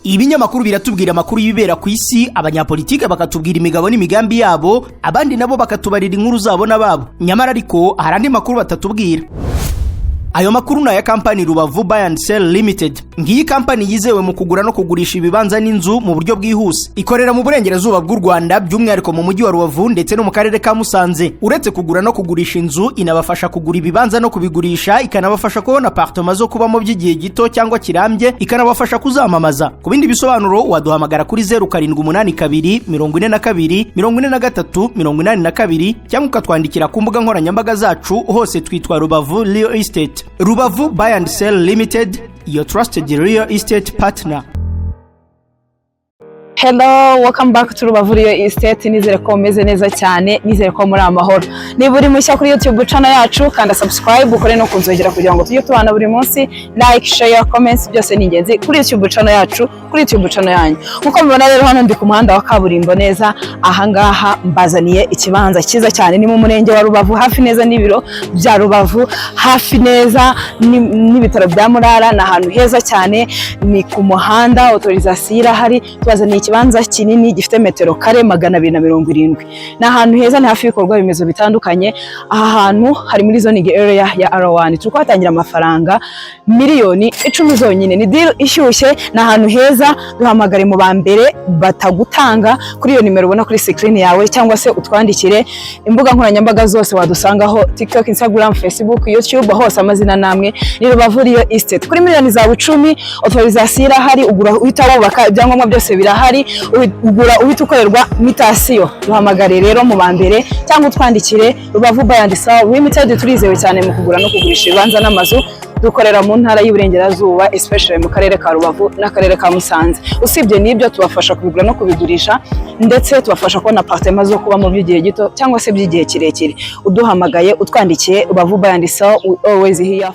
Ibinyamakuru biratubwira amakuru y'ibibera ku isi, abanyapolitike bakatubwira imigabo n'imigambi yabo, abandi nabo bakatubarira inkuru zabo n'ababo. Nyamara ariko hari andi makuru batatubwira. Ayo makuru ni aya kampani Rubavu Buy and Sell Limited. Ngiyi kampani yizewe mu kugura no kugurisha ibibanza n'inzu mu buryo bwihuse. Ikorera mu burengerazuba bw'u Rwanda, by'umwihariko mu mujyi wa Rubavu ndetse no mu karere ka Musanze. Uretse kugura no kugurisha inzu, inabafasha kugura ibibanza no kubigurisha, ikanabafasha kubona apartema zo kubamo by'igihe gito cyangwa kirambye, ikanabafasha kuzamamaza. Ku bindi bisobanuro waduhamagara kuri 0782 42 43 82 cyangwa ukatwandikira ku mbuga nkoranyambaga zacu. Hose twitwa Rubavu Real Estate. Rubavu Buy and Sell Limited, your trusted real estate partner. Hello, welcome back to Rubavu Real Estate. Nizere ko mumeze neza cyane, nizere ko muri amahoro. Niba uri mushya kuri YouTube channel yacu, kanda subscribe, ukore no kunzogera kugira ngo tujye tubana buri munsi. Like, share, comments byose ni ingenzi kuri YouTube channel yacu, kuri YouTube channel yanyu. Nkuko mubibona rero, hano ndi ku muhanda wa kaburimbo neza. Ahangaha mbazaniye ikibanza cyiza cyane. Ni mu murenge wa Rubavu, hafi neza n'ibiro bya Rubavu, hafi neza n'ibitaro bya Murara. Ni ahantu heza cyane, ni ku muhanda, autorisation irahari. Tubazaniye ikibanza kinini gifite metero kare 270. Ni ahantu heza, ni hafi y'ibikorwa remezo bitandukanye. Aha hantu hari muri zoning area ya R1. Turi kuhatangira amafaranga miliyoni 10 zonyine. Ni deal ishyushye, ni ahantu heza. Duhamagare mu ba mbere batagutanga kuri iyo nimero ubona kuri screen yawe, cyangwa se utwandikire. Imbuga nkoranyambaga zose wadusangaho: TikTok, Instagram, Facebook, YouTube, hose amazina namwe ni Rubavu Real Estate. Kuri miliyoni zawe 10, autorisation irahari, ugura uhita wubaka, ibyangombwa byose birahari, ugura uhita ukorerwa mutation. Duhamagare rero mu ba mbere cyangwa utwandikire. Rubavu Buy and Sell Limited, turizewe cyane mu kugura no kugurisha ibibanza n'amazu. Dukorera mu ntara y'Iburengerazuba, especially mu karere ka Rubavu n'akarere ka Musanze. Usibye n'ibyo, tubafasha kubigura no kubigurisha, ndetse tubafasha kubona apartment zo kubamo by'igihe gito cyangwa se by'igihe kirekire. Uduhamagaye, utwandikiye, Rubavu Buy and Sell, we always here.